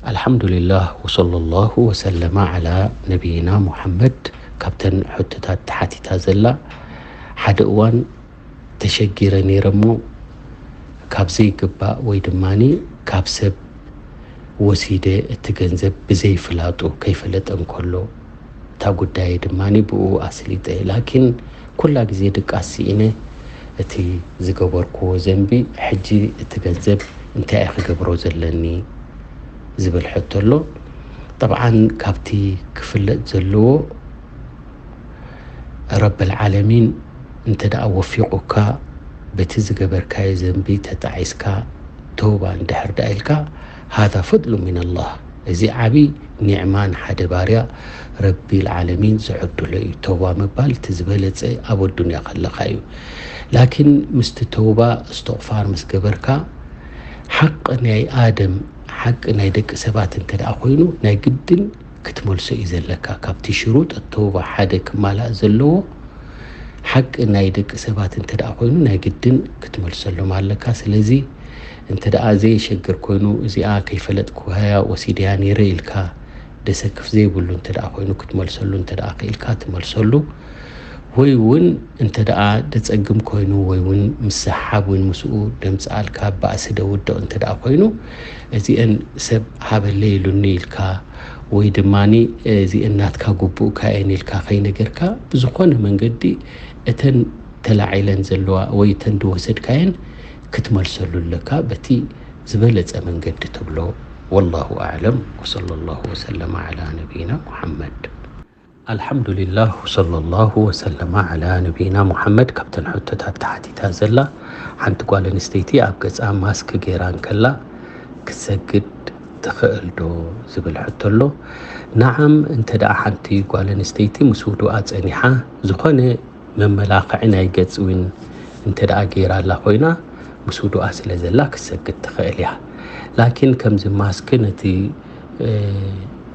ኣልሓምዱሊላህ ወሰለላሁ ወሰለማ ዓላ ነቢይና ሙሓመድ። ካብተን ሕቶታት ተሓቲታ ዘላ፣ ሓደ እዋን ተሸጊረ ነይረ እሞ ካብ ዘይግባእ ወይ ድማ ካብ ሰብ ወሲደ እቲ ገንዘብ ብዘይፍላጡ፣ ከይፈለጠ እንከሎ፣ እታ ጉዳይ ድማ ብኡ ኣስሊጠ። ላኪን ኩላ ግዜ ድቃስ ስኢነ እቲ ዝገበርክዎ ዘንቢ፣ ሕጂ እቲ ገንዘብ እንታይ እየ ክገብሮ ዘለኒ ዝብል ሕቶ ኣሎ። ጠብዓን ካብቲ ክፍለጥ ዘለዎ፣ ረበል ዓለሚን እንተ ደኣ ወፊቑካ፣ በቲ ዝገበርካዮ ዘንቢ ተጣዒስካ፣ ተውባ እንድሕር ደኣ ኢልካ፣ ሃዛ ፈድሉ ሚነላህ፣ እዚ ዓቢ ኒዕማ ንሓደ ባርያ ረቢል ዓለሚን ዝዕድሎ እዩ። ተውባ ምባል እቲ ዝበለጸ ኣብ ኣዱንያ ከለኻ እዩ። ላኪን ምስቲ ተውባ እስትቕፋር ምስ ገበርካ፣ ሓቂ ናይ ኣደም፣ ሓቂ ናይ ደቂ ሰባት እንተ ደኣ ኮይኑ፣ ናይ ግድን ክትመልሶ እዩ ዘለካ። ካብቲ ሽሩጥ ተውባ ሓደ ክማላእ ዘለዎ፣ ሓቂ ናይ ደቂ ሰባት እንተ ደኣ ኮይኑ፣ ናይ ግድን ክትመልሰሎም ኣለካ። ስለዚ እንተ ደኣ ዘየሸግር ኮይኑ፣ እዚኣ ከይፈለጥኩሃያ ወሲደያ ነይረ ኢልካ፣ ደሰክፍ ዘይብሉ እንተ ደኣ ኮይኑ፣ ክትመልሰሉ እንተ ደኣ ክኢልካ ትመልሰሉ። ወይ እውን እንተ ደኣ ደጸግም ኮይኑ፣ ወይ እውን ምስ ሰሓብ እውን ምስኡ ደምጽኣልካ ባእሲ ደውድቕ እንተ ደኣ ኮይኑ፣ እዚአን ሰብ ሃበለይ ኢሉኒ ኢልካ፣ ወይ ድማ እዚአን ናትካ ግቡእካ እየን ኢልካ ከይነገርካ፣ ብዝኾነ መንገዲ እተን ተላዒለን ዘለዋ ወይ እተን ድወሰድካየን ክትመልሰሉ ኣለካ፣ በቲ ዝበለጸ መንገዲ ትብሎ። ወላሁ ኣዕለም፣ ወሰለላሁ ወሰለመ ዓላ ነቢይና ሙሓመድ። ኣልሓምዱሊላህ ወሰለላሁ ወሰለመ ዓላ ነቢይና ሙሓመድ። ካብተን ሕቶታት ተሓቲታ ዘላ፣ ሓንቲ ጓል ኣንስተይቲ ኣብ ገጻ ማስክ ገይራ እንከላ ክትሰግድ ትኽእል ዶ ዝብል ሕቶ ኣሎ። ነዓም፣ እንተ ደኣ ሓንቲ ጓል ኣንስተይቲ ምስ ውዱኣ ጸኒሓ፣ ዝኾነ መመላኽዒ ናይ ገጽ እውን እንተ ደኣ ገይራ ኣላ ኮይና፣ ምስ ውዱኣ ስለ ዘላ ክትሰግድ ትኽእል እያ። ላኪን ከምዚ ማስክ ነቲ፣ እ፣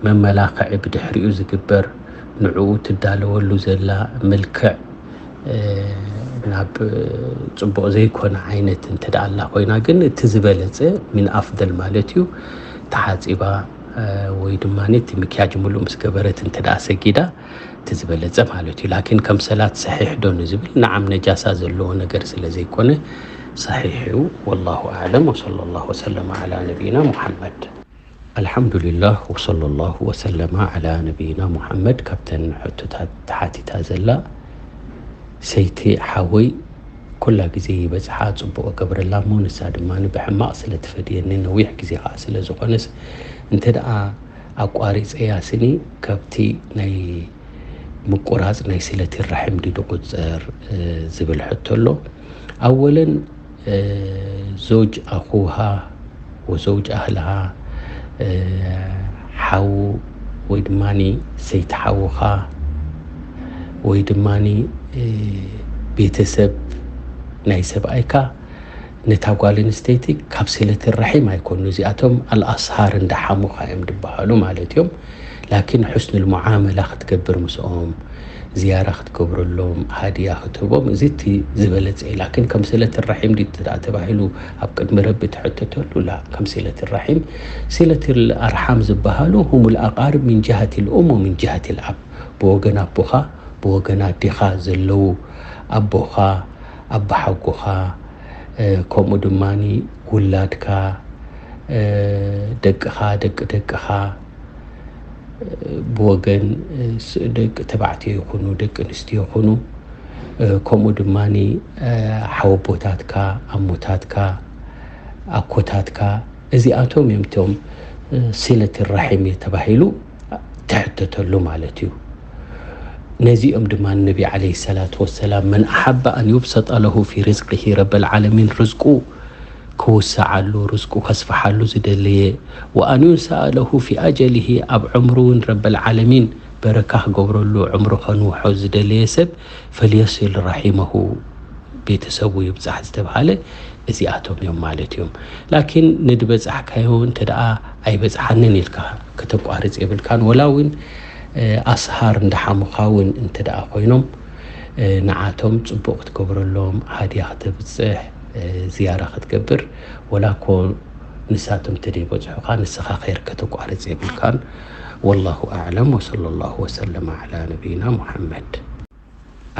መመላኽዒ ብድሕሪኡ ዝግበር፣ ንዕኡ ትዳለወሉ ዘላ መልክዕ፣ እ፣ ናብ ጽቡቕ ዘይኮነ ዓይነት እንተ ደኣ ኣላ ኮይና ግን፣ እቲ ዝበለጸ፣ ሚን ኣፍደል ማለት እዩ፣ ተሓጺባ፣ እ፣ ወይ ድማ እቲ ምክያጅ ሙሉእ ምስ ገበረት እንተ ደኣ ሰጊዳ፣ እቲ ዝበለጸ ማለት እዩ። ላኪን ከም ሰላት ሰሒሕ ዶ ንዝብል፣ ነዓም፣ ነጃሳ ዘለዎ ነገር ስለ ዘይኮነ ሰሒሕ እዩ። ወላሁ ኣዕለም፣ ወሰለላሁ ወሰለመ ዓላ ነቢይና ሙሓመድ። ኣልሓምዱሊላህ ወሰለላሁ ወሰለመ ዓላ ነቢይና ሙሓመድ። ካብተን ሕቶታት ተሓቲታ ዘላ፣ ሰይቲ ሓወይ ኩላ ግዜ ይበጽሓ፣ ጽቡቕ እገብረላ እሞ፣ ንሳ ድማ ብሕማቕ ስለ ትፈድየኒ፣ ነዊሕ ግዜ ኸኣ ስለ ዝኾነስ፣ እንተ ደኣ ኣቋሪጸያ ስኒ፣ ካብቲ ናይ ምቁራጽ ናይ ስለቲ ራሒም ድዩ ድቑጸር፣ እ፣ ዝብል ሕቶ ኣሎ። ኣወለን፣ እ፣ ዘውጅ ኣኹሃ ወዘውጅ ኣህልሃ፣ እ፣ ሓዉ ወይ ድማኒ ሰይቲ ሓውኻ ወይ ድማኒ፣ እ፣ ቤተሰብ ናይ ሰብኣይካ ነታ ጓል ኣንስተይቲ ካብ ስለቲ ራሒም ኣይኮኑ። እዚኣቶም ኣልኣስሃር እንዳሓሙኻ እዮም ድበሃሉ ማለት እዮም። ላኪን ሑስኑል ሙዓመላ ክትገብር ምስኦም፣ ዝያራ ክትገብረሎም፣ ሃድያ ክትህቦም፣ እዚ እቲ ዝበለጸ እዩ። ላኪን ከም ስለቲ ራሒም ድዩ ደኣ ተባሂሉ ኣብ ቅድሚ ረቢ ትሕተተሉ? ላ፣ ከም ስለቲ ራሒም፣ ስለቲ ኣርሓም ዝበሃሉ ሁሙል ኣቃርብ ሚን ጀሃቲል ኡም ወሚን ጀሃቲል ኣብ፣ ብወገን ኣቦኻ፣ ብወገን ኣዴኻ ዘለዉ፣ ኣቦኻ፣ ኣቦሓጎኻ፣ እ፣ ከምኡ ድማኒ ውላድካ፣ እ፣ ደቅኻ፣ ደቂ ደቅኻ፣ እ፣ ብወገን፣ እ፣ ስ-፣ ደቂ ተባዕትዮ ይኹኑ፣ ደቂ ኣንስትዮ ይኹኑ፣ እ፣ ከምኡ ድማኒ፣ እ፣ ሓወቦታትካ፣ ኣሞታትካ፣ ኣኮታትካ፣ እዚኣቶም እዮም እቶም፣ እ፣ ሲለት ራሒም እዩ ተባሂሉ ትሕተተሉ ማለት እዩ። ነዚኦም ድማ ነቢ ዓለይሂ ሰላቱ ወሰላም፣ መን ኣሓበ ኣን ዩብሰጠ ለሁ ፊ ርዝቂሂ፣ ረበል ዓለሚን ርዝቁ ክውሰዓሉ፣ ርዝቁ ከስፍሓሉ ዝደለየ፣ ወኣን ዩንሰኣ ለሁ ፊ ኣጀሊሂ፣ ኣብ ዕምሩ እውን ረበል ዓለሚን በረካ ክገብረሉ፣ ዕምሩ ከንውሖ ዝደለየ ሰብ፣ ፈልየሲል ራሒመሁ፣ ቤተሰቡ ይብጻሕ ዝተብሃለ እዚኣቶም እዮም ማለት እዮም። ላኪን ንድበጻሕካዮ እንተ ደኣ ኣይበጽሓንን ኢልካ ከተቋርጽ የብልካን። ወላ እውን፣ እ፣ ኣስሃር እንዳሓሙኻ እውን እንተ ደኣ ኮይኖም፣ እ፣ ንዓቶም ጽቡቕ ክትገብረሎም፣ ሃድያ ከተብጽሕ፣ እ፣ ዝያራ ክትገብር፣ ወላ እኮ ንሳቶም ተደይበጽሑኻ ንስኻ ኸይር ከተቋርጽ የብልካን። ወላሁ ኣዕለም ወሰለላሁ ወሰለመ ዓላ ነቢይና ሙሐመድ።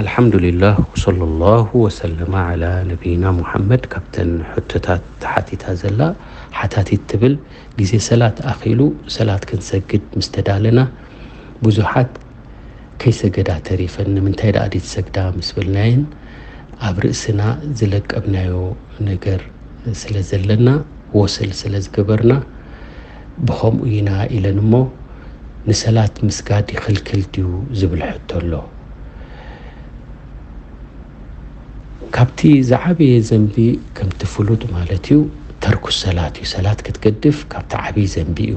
ኣልሓምዱሊላህ ወሰለላሁ ወሰለመ ዓላ ነቢይና ሙሐመድ። ካብተን ሕቶታት ተሓቲታ ዘላ ሓታቲት ትብል፣ ግዜ ሰላት ኣኺሉ ሰላት ክንሰግድ ምስ ተዳለና ብዙሓት ከይሰገዳ ተሪፈን፣ ንምንታይ ደኣ ድዩ ትሰግዳ ምስ በልናየን፣ ኣብ ርእስና ዝለቀብናዮ ነገር ስለ ዘለና፣ ወስል ስለ ዝገበርና፣ ብኸምኡ ኢና ኢለን እሞ፣ ንሰላት ምስጋድ ይኽልክል ድዩ ዝብል ሕቶ ኣሎ። ካብቲ ዝዓበየ ዘንቢ ከምቲ ፍሉጥ ማለት እዩ፣ ተርኩ ሰላት እዩ። ሰላት ክትገድፍ ካብቲ ዓብዪ ዘንቢ እዩ።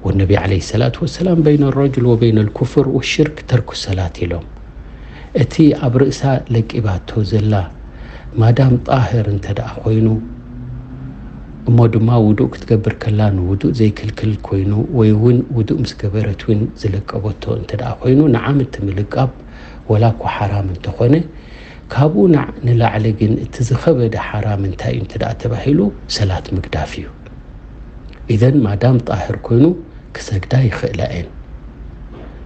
ወነቢ ዓለይሂ ሰላቱ ወሰላም በይነ ረጁል ወበይነ ልኩፍር ወሽርክ ተርኩ ሰላት ኢሎም። እቲ ኣብ ርእሳ ለቂባቶ ዘላ ማዳም ጣህር እንተ ደኣ ኮይኑ፣ እሞ ድማ ውዱእ ክትገብር ከላ ንውዱእ ዘይክልክል ኮይኑ፣ ወይ እውን ውዱእ ምስ ገበረት እውን ዝለቀበቶ እንተ ደኣ ኮይኑ፣ ንዓም እቲ ምልቃብ ወላ እኳ ሓራም እንተኾነ፣ ካብኡ ናዕ ንላዕሊ ግን እቲ ዝኸበደ ሓራም እንታይ እዩ እንተ ደኣ ተባሂሉ፣ ሰላት ምግዳፍ እዩ። ኢዘን ማዳም ጣህር ኮይኑ ክሰግዳ ይኽእላ እየን።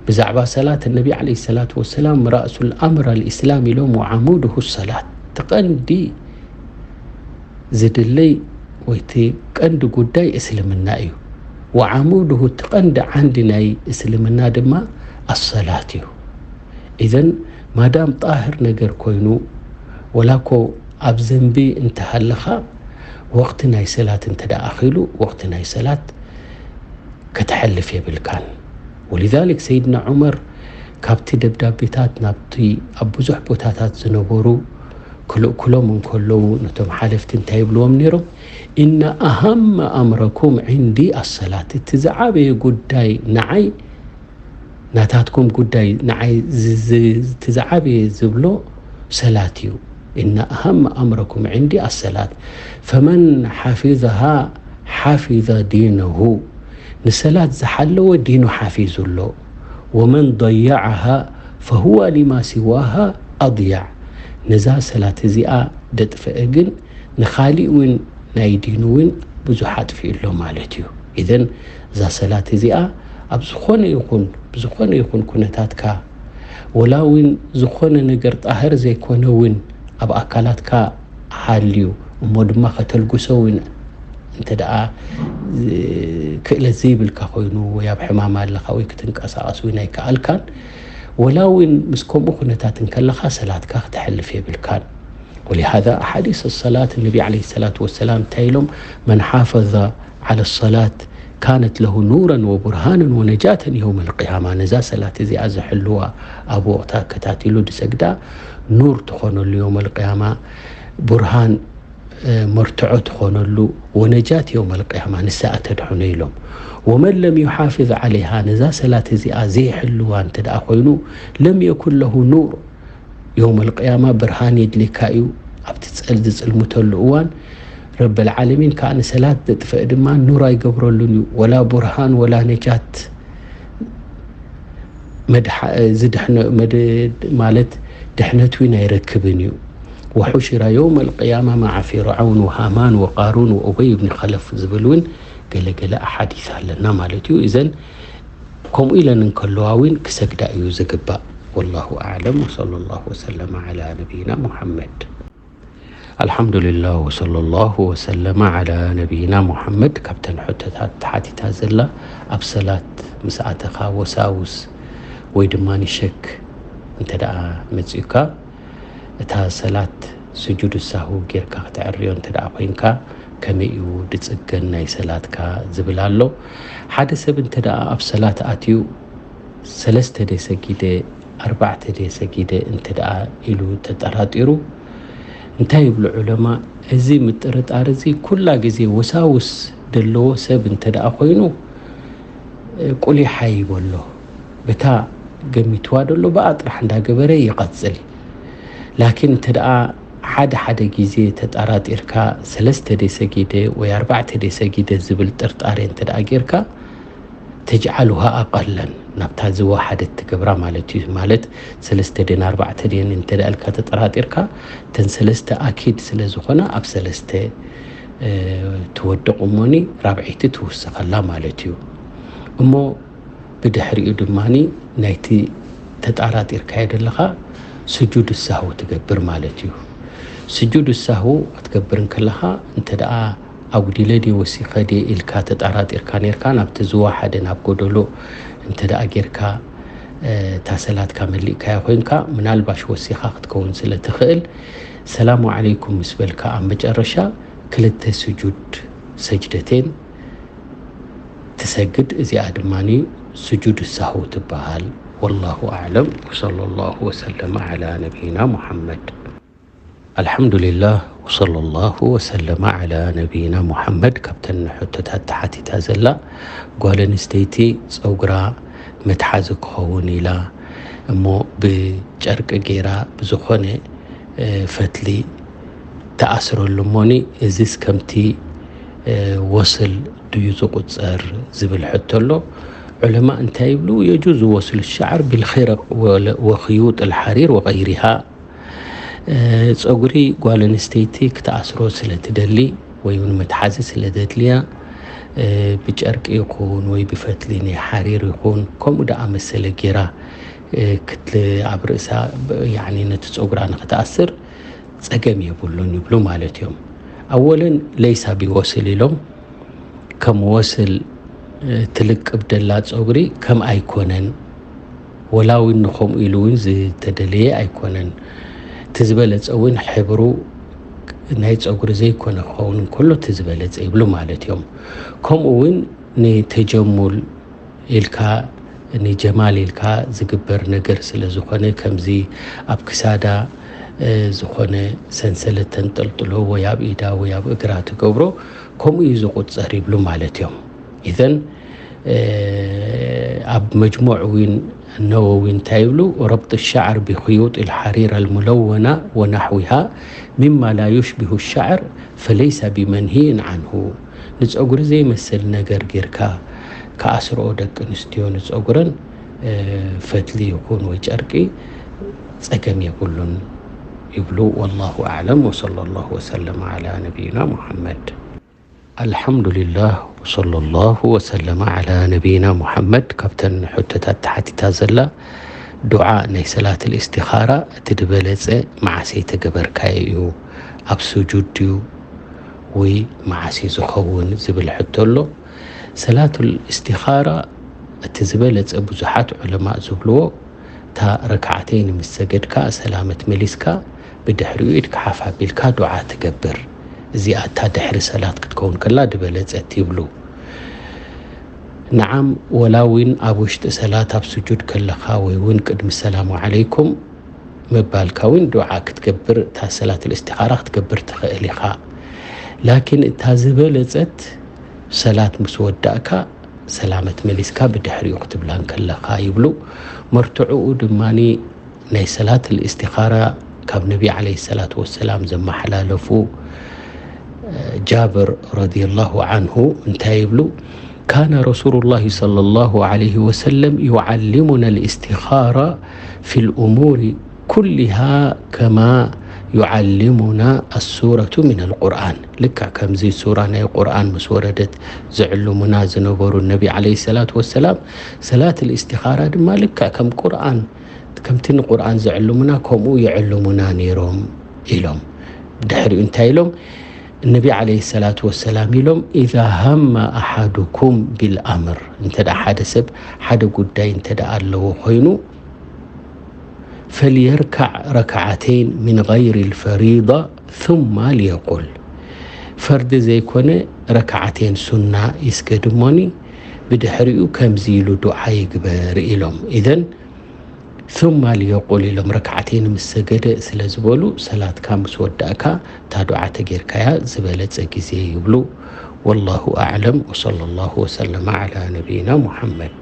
ብዛዕባ ሰላት ነቢ ዓለይሂ ሰላቱ ወሰላም ራእሱል ኣምር ኣልኢስላም ኢሎም፣ ወዓሙድሁ ሰላት፣ እቲ ቀንዲ ዝድለይ ወይ እቲ ቀንዲ ጉዳይ እስልምና እዩ። ወዓሙድሁ፣ እቲ ቀንዲ ዓንዲ ናይ እስልምና ድማ ኣሰላት እዩ። ኢዘን ማዳም ጣህር ነገር ኮይኑ፣ ወላ እኮ ኣብ ዘንቢ እንተሃለኻ፣ ወቕቲ ናይ ሰላት እንተ ደኣ ኣኺሉ፣ ወቕቲ ናይ ሰላት ከተሕልፍ የብልካን። ወሊዛሊክ ሰይድና ዑመር ካብቲ ደብዳቤታት ናብቲ ኣብ ብዙሕ ቦታታት ዝነበሩ ክልእኩሎም እንከለዉ፣ ነቶም ሓለፍቲ እንታይ ይብልዎም ነይሮም? "ኢነ ኣሃመ ኣምረኩም ዕንዲ ኣሰላት"፣ እቲ ዝዓበየ ጉዳይ ንዓይ፣ ናታትኩም ጉዳይ ንዓይ ዝ-፣ ዝ-፣ እቲ ዝዓበየ ዝብሎ ሰላት እዩ። "ኢነ ኣሃመ ኣምረኩም ዕንዲ ኣሰላት፣ ፈመን ሓፊዘሃ ሓፊዘ ዲነሁ"፣ ንሰላት ዝሓለወ ዲኑ ሓፊዙ ኣሎ። "ወመን ضየዐሃ ፈሁወ ሊማ ሲዋሃ ኣضየዕ"፣ ነዛ ሰላት እዚኣ ደጥፈአ ግን ንኻሊእ እውን ናይ ዲኑ እውን ብዙሕ ኣጥፊኡ ኣሎ ማለት እዩ። ኢዘን እዛ ሰላት እዚኣ ኣብ ዝኾነ ይኹን፣ ብዝኾነ ይኹን ኩነታትካ፣ ወላ እውን ዝኾነ ነገር ጣህር ዘይኮነ እውን ኣብ ኣካላትካ ሃልዩ፣ እሞ ድማ ከተልግሶ እውን እንተ ደኣ ክእለት ዘይብልካ ኮይኑ፣ ወይ ኣብ ሕማም ኣለኻ፣ ወይ ክትንቀሳቐስ እውን ኣይከኣልካን፣ ወላ እውን ምስ ከምኡ ኩነታት እንከለኻ ሰላትካ ክተሕልፍ የብልካን። ወሊሃዛ ኣሓዲስ ሰላት ነቢ ዓለይሂ ሰላቱ ወሰላም እንታይ ኢሎም? "መን ሓፈዘ ዓለ ሰላት ካነት ለሁ ኑረን ወቡርሃነን ወነጃተን የውመል ቅያማ"፣ ነዛ ሰላት እዚኣ ዝሕልዋ፣ ኣብ ወቕታ ከታቲሉ ዝሰግዳ፣ ኑር ትኾነሉ የውመል ቅያማ፣ ቡርሃን፣ እ፣ መርትዖ ትኾነሉ፣ ወነጃት የውመል ቅያማ፣ ንሳ እተድሕኖ ኢሎም። "ወመን ለም ዩሓፊዝ ዓለይሃ"፣ ነዛ ሰላት እዚኣ ዘይሕልዋ እንተ ደኣ ኮይኑ፣ "ለም የኩን ለሁ ኑር"፣ የውመል ቅያማ ብርሃን የድልየካ እዩ። ኣብቲ ጸል-፣ ዝጽልምተሉ እዋን ረበል ዓለሚን ከኣ ንሰላት ዘጥፍአ ድማ ኑር ኣይገብረሉን እዩ። ወላ ቡርሃን ወላ ነጃት መድሓ-፣ ዝድሕነ-፣ መድ-፣ ማለት ድሕነት እውን ኣይረክብን እዩ። "ወሑሽረ የውመል ቅያማ መዓ ፊርዓውን ወሃማን ወቃሩን ወኡበይ ብኒ ኸለፍ" ዝብል እውን ገለ ገለ ኣሓዲስ ኣለና ማለት እዩ። እዘን ከምኡ ኢለን እንከለዋ እውን ክሰግዳ እዩ ዝግባእ። ወላሁ ኣዕለም ወሰለላሁ ወሰለመ ዓላ ነቢይና ሙሐመድ። ኣልሓምዱሊላህ ወሰለላሁ ወሰለመ ዓላ ነቢይና ሙሐመድ። ካብተን ሕቶታት ተሓቲታ ዘላ፣ ኣብ ሰላት ምስ ኣተኻ ወሳውስ ወይ ድማ ንሸክ እንተ ደኣ መጺኡካ፣ እታ ሰላት ስጁድ ሳሁ ጌርካ ክትዕርዮ እንተ ደኣ ኮይንካ፣ ከመይ እዩ ድጽገን ናይ ሰላትካ ዝብል ኣሎ። ሓደ ሰብ እንተ ደኣ ኣብ ሰላት ኣትዩ፣ ሰለስተ ድየ ሰጊደ፣ ኣርባዕተ ድየ ሰጊደ እንተ ደኣ ኢሉ ተጠራጢሩ፣ እንታይ ይብሉ ዑለማ? እዚ ምጥርጣር እዚ ኩላ ግዜ ወሳውስ ዘለዎ ሰብ እንተ ደኣ ኮይኑ፣ ቁሊሓ ይበሎ። በታ ገሚትዋ ደሎ ብኣ ጥራሕ እንዳገበረ ይቐጽል። ላኪን እንተ ደኣ ሓደ ሓደ ግዜ ተጠራጢርካ፣ ሰለስተ ድየ ሰጊደ ወይ ኣርባዕተ ድየ ሰጊደ ዝብል ጥርጣሬ እንተ ደኣ ጌርካ፣ ተጅዓሉሃ ኣቐለን፣ ናብታ ዝወሓደት ትገብራ ማለት እዩ። ማለት ሰለስተ ድየን ኣርባዕተ ድየን እንተ ደኣ ኢልካ ተጠራጢርካ፣ እተን ሰለስተ ኣኪድ ስለ ዝኾና ኣብ ሰለስተ ትወድቕ እሞኒ ራብዐይቲ ትውስኸላ ማለት እዩ። እሞ ብድሕሪኡ ድማ ናይቲ ተጣራጢርካዮ ዘለኻ ስጁድ ሳህው ትገብር ማለት እዩ። ስጁድ ሳህው ክትገብር እንከለኻ እንተ ደኣ ኣጉዲለ ድየ ወሲኸ ድየ ኢልካ ተጣራጢርካ ነርካ፣ ናብቲ ዝወሓደ ናብ ጎደሎ እንተ ደኣ ጌርካ እታ ሰላትካ መሊእካያ ኮይንካ፣ ምናልባሽ ወሲኻ ክትከውን ስለ ትኽእል፣ ሰላሙ ዓለይኩም ምስ በልካ ኣብ መጨረሻ ክልተ ስጁድ ሰጅደቴን ትሰግድ። እዚኣ ድማ ስጁድ ሳህው ትበሃል። ወላሁ ኣዕለም። ወሰለላሁ ወሰለመ ዓላ ነቢይና ሙሓመድ። ኣልሓምዱሊላህ ወሰለላሁ ወሰለመ ዓላ ነቢይና ሙሓመድ። ካብተን ሕቶታት ተሓቲታ ዘላ ጓል ኣንስተይቲ ፀጉራ መትሓዚ ክኸውን ኢላ እሞ ብጨርቂ ገይራ ብዝኾነ ፈትሊ ተኣስረሉ እሞኒ፣ እዚስ ከምቲ ወስል ድዩ ዝቁፀር ዝብል ሕቶ ኣሎ። ዑለማ እንታይ ይብሉ? የጁዙ ወስሉ ሻዕር ቢልኺረቅ ወለ- ወኽዩጥ ልሓሪር ወገይሪሃ። ጸጉሪ ጓል ኣንስተይቲ ክትኣስሮ ስለ ትደሊ ወይ እውን መትሓዚ ስለ ዘድልያ ብጨርቂ ይኹን ወይ ብፈትሊ ናይ ሓሪር ይኹን ከምኡ ደኣ መሰለ ጌራ ክት ኣብ ርእሳ ያኒ ነቲ ጸጉራ ንክትኣስር ጸገም የብሉን ይብሉ ማለት እዮም። ኣወለን ለይሳ ቢወስል ኢሎም ከም ወስል ትልቅብ ደላ ጸጉሪ ከም ኣይኮነን፣ ወላ እውን ንኸምኡ ኢሉ እውን ዝተደለየ ኣይኮነን። እቲ ዝበለጸ እውን ሕብሩ ናይ ጸጉሪ ዘይኮነ ክኸውን እንከሎ እቲ ዝበለጸ ይብሉ ማለት እዮም። ከምኡ እውን ንተጀሙል ኢልካ ንጀማል ኢልካ ዝግበር ነገር ስለ ዝኾነ ከምዚ ኣብ ክሳዳ ዝኾነ ሰንሰለት ተንጠልጥሎ ወይ ኣብ ኢዳ ወይ ኣብ እግራ ትገብሮ ከምኡ እዩ ዝቁጸር ይብሉ ማለት እዮም። ኢዘን ኣብ መጅሙዕ እውን ነወዊ እንታይ ይብሉ? ረብጥ ሻዕር ብክዩጥ ልሓሪር ኣልሙለወና ወናሕዊሃ ሚማ ላ ዩሽቢሁ ሻዕር ፈለይሰ ቢመንሂይን ዓንሁ። ንፀጉሪ ዘይመስል ነገር ጌርካ ክኣስርኦ ደቂ ኣንስትዮ ንፀጉረን ፈትሊ ይኹን ወይ ጨርቂ ጸገም የብሉን ይብሉ። ወላሁ ኣዕለም ወሰለላሁ ወሰለም ዓላ ነቢይና ሙሐመድ። ኣልሓምዱሊላህ ወሰለላሁ ወሰለመ ዓላ ነቢይና ሙሐመድ። ካብተን ሕቶታት ተሓቲታ ዘላ ዱዓ ናይ ሰላት ልእስቲኻራ እቲ ዝበለጸ መዓስ ተገበርካዮ እዩ? ኣብ ስጁድ ድዩ ወይ መዓስ እዩ ዝኸውን ዝብል ሕቶ ኣሎ። ሰላቱል እስቲኻራ እቲ ዝበለጸ ብዙሓት ዑለማእ ዝብልዎ እታ ረክዓተይን ምስ ሰገድካ ሰላመት መሊስካ ብድሕሪኡ ኢድካ ሓፍ ኣቢልካ ዱዓ ትገብር። እዚኣ እታ ድሕሪ ሰላት ክትከውን ከላ ዝበለጸት ይብሉ። ነዓም ወላ እውን ኣብ ውሽጢ ሰላት ኣብ ስጁድ ከለኻ ወይ እውን ቅድሚ ሰላሙ ዓለይኩም ምባልካ እውን ዱዓ ክትገብር እታ ሰላት ልእስቲኻራ ክትገብር ትኽእል ኢኻ። ላኪን እታ ዝበለጸት ሰላት ምስ ወዳእካ ሰላመት መሊስካ ብድሕሪኡ ክትብላ እንከለኻ ይብሉ። መርትዕኡ ድማ ናይ ሰላት ልእስቲኻራ ካብ ነቢ ዓለይሂ ሰላቱ ወሰላም ዘመሓላለፉ ጃብር ረዲየላሁ ዓንሁ እንታይ ይብሉ? ካነ ረሱሉላሂ ሰለላሁ ዓለይሂ ወሰለም ዩዓሊሙና ልእስቲኻራ ፊል ኡሙሪ ኩሊሃ ከማ ዩዓሊሙና ኣሱረቱ ሚነል ቁርኣን። ልክዕ ከምዚ ሱራ ናይ ቁርኣን ምስ ወረደት ዝዕልሙና ዝነበሩ ነቢ ዓለይሂ ሰላቱ ወሰላም ሰላት ልእስቲኻራ ድማ ልክዕ ከም ቁርኣን ከምቲ ንቁርኣን ዝዕልሙና ከምኡ ይዕልሙና ነይሮም ኢሎም። ድሕሪኡ እንታይ ኢሎም? ነቢ ዓለይሂ ሰላቱ ወሰላም ኢሎም፣ ኢዛ ሃመ ኣሓዱኩም ቢልኣምር፣ እንተ ደኣ ሓደ ሰብ ሓደ ጉዳይ እንተ ደኣ ኣለዎ ኮይኑ፣ ፈልየርካዕ ረክዓተይን ሚን ገይሪ ልፈሪዳ ثم ሊየቁል፣ ፈርዲ ዘይኮነ ረክዓተይን ሱና ይስገድ እሞኒ ብድሕሪኡ ከምዚ ኢሉ ዱዓ ይግበር ኢሎም። ኢዘን ثم ሊየቁል ኢሎም ረክዓተይን ምስ ሰገደ ስለ ዝበሉ ሰላትካ ምስ ወዳእካ እታ ዱዓ ተጌርካያ ዝበለጸ ግዜ ይብሉ። ወላሁ ኣዕለም ወሰለላሁ ወሰለመ ዓላ ነቢይና ሙሐመድ።